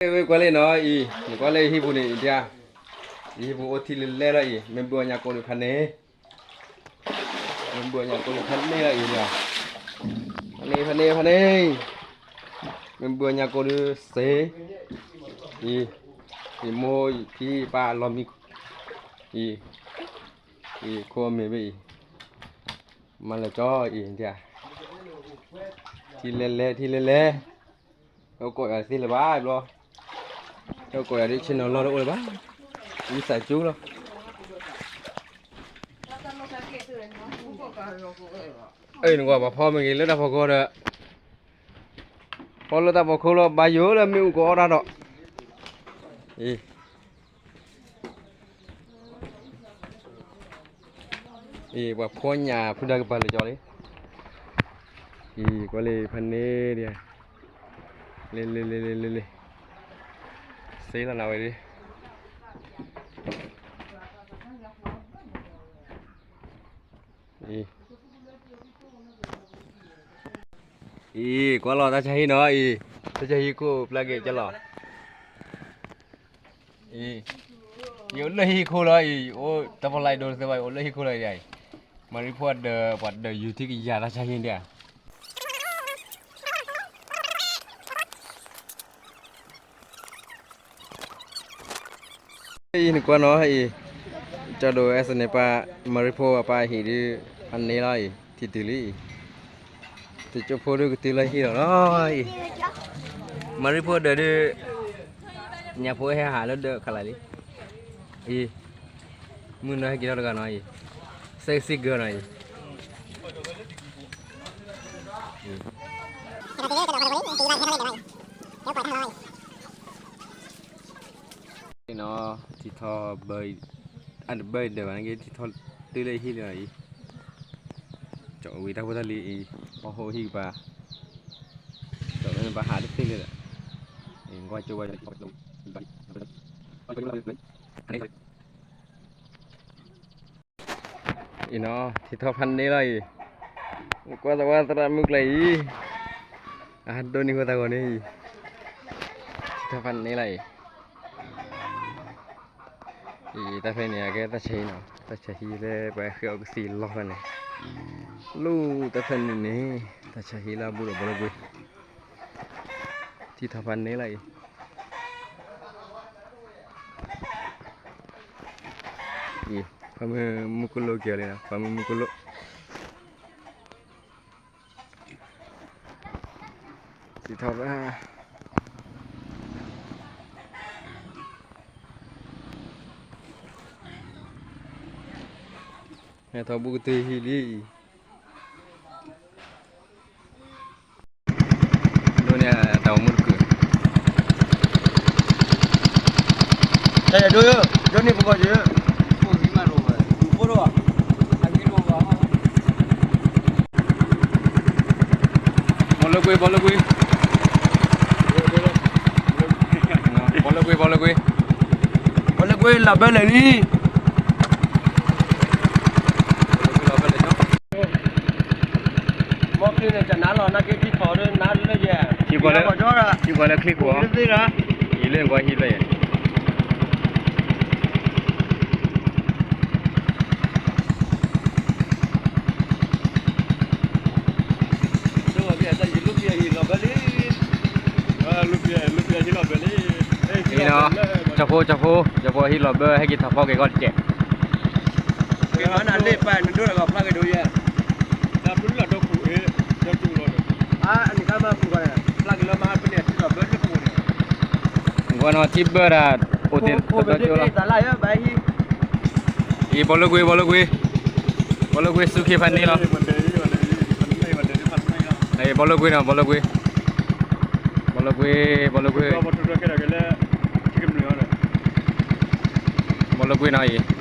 ဝဲကွၢ်လံနီၤအံၤ, နကွၢ်လၢယဟံၣ်ပူၤန့ၣ်အံၤဒၣ်, ယဟံၣ်ပူၤအိၣ်ထံလဲၤလဲၤလီၤအံၤ, မ့ၢ်ဘုၣ်အညါကိးဒုးဖးန့ၣ်, မ့ၢ်ဘုၣ်အညါကိးဒုးဖးန့ၣ်လီၤအံၤဒၣ်, ဖးန့ၣ် ဖးန့ၣ် ဖးန့ၣ်, မ့ၢ်ဘုၣ်အညါကိးဒုးစ့, အံၤ, ယမိၢ်ယဖံယပၢ်အလီၢ်မံ, အံၤ, အံၤခိၣ်အမ့ၢ်ဘၣ်အံၤ, မၤလၢကၠီအံၤဒၣ်, ထံလဲၤလဲၤ ထံလဲၤလဲၤ အိၣ်ကိးယၤတသ့လၢၤဘၣ်, ဘျီ, အိၣ်ကိးယၤဒ် channel လီၤတအိၣ်လၢၤဘၣ်, ဝံသးစူၤလီၤ. အံၤ နကွၢ်ပှၤဖီမ့ၢ်ဂ့ၤလၢတၢ်ဖီခိၣ်ဒီး, ဖီလၢတၢ်ဖီခိၣ်လီၤ ဘါယိၣ်လၢမ့ၣ်အူကအီၣ်တၢ်ဒီး, အံၤ အံၤ ပှၤဖီညၣ်ဖုဒၣ်ကပၤလၢကၠီလံ, အံၤ ကွၢ်လံဖးန့ၣ်ဒၣ်, လ့လ့လ့လ့လ့လ့, စ့လီၤနၤဝဲဒၣ်, အံၤ အံၤ ကွၢ်လီၤတၢ်ဆါဟံၣ်နီၤအံၤ, တၢ်ဆါဟံၣ်ခိၣ်ပျၢ်က့ၤကလီၤ, အံၤ ယအိၣ်လၢဟံၣ်ခိၣ်လီၤအံၤ, ယအိၣ်တၢ်ဖီလာ်ဒိတသ့ဘၣ်, ယအိၣ်လၢဟံၣ်ခိၣ်လီၤအံၤ, မၤရံဖိဒီးပှၤဒီးယူၤထံကယၤတၢ်ဆါဟံၣ်ဒၣ် အံၤ နကွၢ်နီၤအံၤ, ကၠီဒိၣ်အဲၣ်စန့ၣ်ပၢ် မၤရံဖိအပၢ်ဟံၣ်ဒုး ဖးန့ၣ်လီၤအံၤ, ထံတုၤလံအံၤ, တကၠိဖိဒုးကတုၤလၢဟံၣ်လီၤနီၤအံၤ, မၤရံဖိဒီးဒုး ညၣ်ဖိဟဲဟးလၢဒၢးခးလၢ်လံ, အံၤ မုၢ်နီၤဟဲက့ၤထီၣ်တဂၤနီၤအံၤ, sexy girlနီၤအံၤ နီၤ, ထံထီၣ်ဘၢ, အတဘၢအံၤဒၢးဘၣ်န့ၣ်က့ၤ ထံထီၣ်တုၤလၢဟံၣ်လံအံၤ, ကၠီဝံၤတၢ်ဖိတၢ်လံၤအံၤ, ပှၤဟိဟံၣ်ကပၤ, ကၠီဝံၤဘၣ်ဟးတသ့လၢၤဒီး, ကွၢ်ကၠိဝဲ အံၤနီၤ ထံထီၣ်ဖးန့ၣ်လီၤအံၤ, ကွၢ်သဝီသရၣ်မုၣ်ကျဲအံၤ, အဒိၣ်န့ၢ်ဃိသးဂီၤန့ၣ်အံၤ, ထံထီၣ်ဖးန့ၣ်လီၤအံၤ, အံၤ တၢ်ဖဲန့ၣ် အကဲတၢ်ဆါဟံၣ်နီၤ, တၢ်ဆါဟံၣ်လၢပှၤဃ့အီၣ်ကသံၣ်လီၢ်ဖဲန့ၣ်, လၢတၢ်ဖဲန့ၣ်န့ၣ်, တၢ်ဆါဟံၣ်လၢအဘူးဒီးဘီလၢကွံာ်, ထံထီၣ်ဖးန့ၣ်လီၤအံၤ အံၤ ပှၤမုၢ်မုၢ်ကလိက့ၤလံနီၤ, ပှၤမုၢ်မုၢ်ကလိ, စံးထီၣ်ဘၣ်, ဟဲထီၣ်ဘူးကတုၤဟံၣ်လံအံၤ ဒိၣ်န့ၢ်တၢ်အိၣ်မူတကုာ်, တၢ်ယဒိၣ်, ဒိၣ်န့ၢ်ပဂီၢ်ယ, ဘီလၢကွံာ် ဘီလၢကွံာ်, ဘီလၢကွံာ် ဘီလၢကွံာ်, ဘီလၢကွံာ်လီၤဘၢလဲၣ်လံ မ့ၢ်ချံန့ၣ် တနါလီၤ နာ်က့ထံထီၣ်ဒီးနါလၢယဲၢ်, ထံပှၤလၢချံပူၤ, ယလဲၤကွၢ်ဟံၣ်ဖဲယဲၢ်, အံၤနီၤ, ကၠီဖိ ကၠီဖိ ကၠီဖိဟံၣ်လီၤဘၢ ဟဲက့ၤထီၣ်ဖီက့ၤကီၢ်တကဲး ကဲမၤနၤလ့ၣ်ပာ်နဒိၣ်တဂၤဖျါက့ၤဒိယဲၢ်, အန့ၣ်ကမၤပူၤဂီၢ်န့ၣ် ဖျါက့ၤလၢမၤပန့ၣ်ထံလီၤဘၢလၢပူၤန့ၣ်, ဂီၢ်နီၤထံဘၢဒၣ် အိၣ်တ့ၢ်တဘျီကၠိလီၤ, အံၤ ဘီလၢကွံာ် ဘီလၢကွံာ်, ဘီလၢကွံာ်ဆူခ့ဖးန့ၣ်လီၤ, ဘီလၢကွံာ်နီၤ ဘီလၢကွံာ်, ဘီလၢကွံာ် ဘီလၢကွံာ်, ဘီလၢကွံာ်နီၤအံၤ